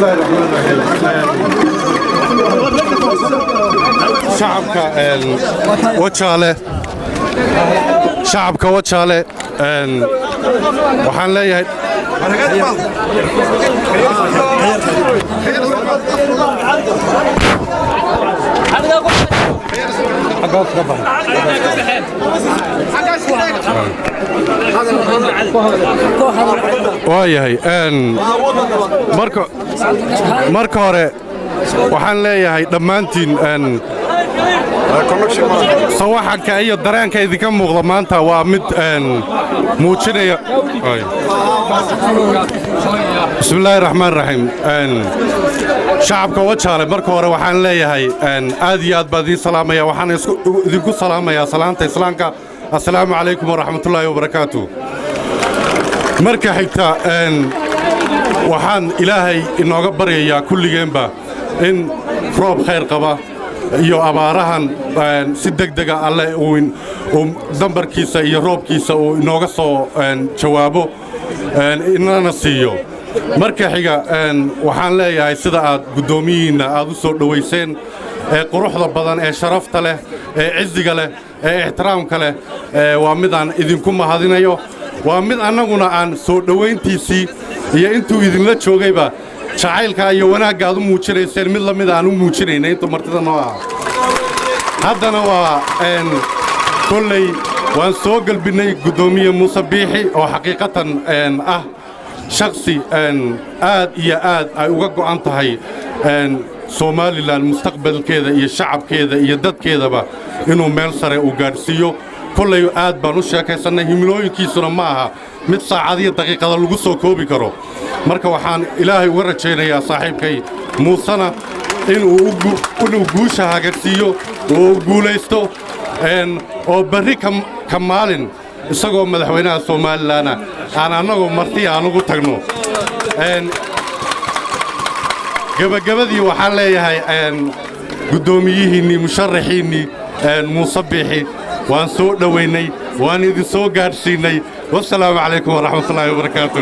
Bismillahi raxmaan raxiim. Shacabka Wajaale, shacabka Wajaale, waxaan leeyahay waayahay, marka hore waxaan leeyahay dhammaantiin, sawaxanka iyo dareenka idinka muuqda maanta waa mid muujinaya. Bismillaahi raxmaan raxiim. Shacabka Wajaale, marka hore waxaan leeyahay aad iyo aad baa idiin salaamaya. Waxaan idinku salaamayaa salaanta Islaamka: assalaamu calaykum waraxmatullaahi wabarakaatu. Marka xigta, waxaan Ilaahay inooga baryayaa kulligeenba in roob khayr qaba iyo abaarahan si deg dega Alle uu dambarkiisa iyo roobkiisa uu inooga soo jawaabo, inana siiyo. Marka xiga, waxaan leeyahay sida aad guddoomiyihiinna aad u soo dhowayseen ee quruxda badan, ee sharafta leh, ee cisiga leh, ee ixtiraamka leh, waa mid aan idinku mahadinayo. Waa mid annaguna aan soo dhowayntiisii iyo intuu idinla joogayba jacaylkaa iyo wanaagga aad u muujinayseen mid la mid aan u muujinaynay intuu martida noo aha. Haddana waa kolley waan soo gelbinnay guddoomiye Muuse Biixi, oo xaqiiqatan ah shakhsi aad iyo aad ay uga go'an tahay Somaliland mustaqbalkeeda iyo shacabkeeda iyo dadkeedaba inuu meel sare uu gaadhsiiyo. Kolley aad baan u sheekaysannay. Himilooyinkiisuna ma aha mid saacadiyo daqiiqada lagu soo koobi karo. Marka waxaan Ilaahay uga rajaynayaa saaxiibkay Muusena inuu guusha hagarsiiyo oo u guulaysto, oo berri ka maalin isagoo madaxweynaha Somalilandna aan annagoo marti aan ugu tagno. Gebagabadii waxaan leeyahay guddoomiyihiinnii, musharaxiinnii Muuse Biixi waan soo dhowaynay, waan idin soo gaadhsiinnay. Wasalaamu calaykum waraxmatullaahi wabarakaatu.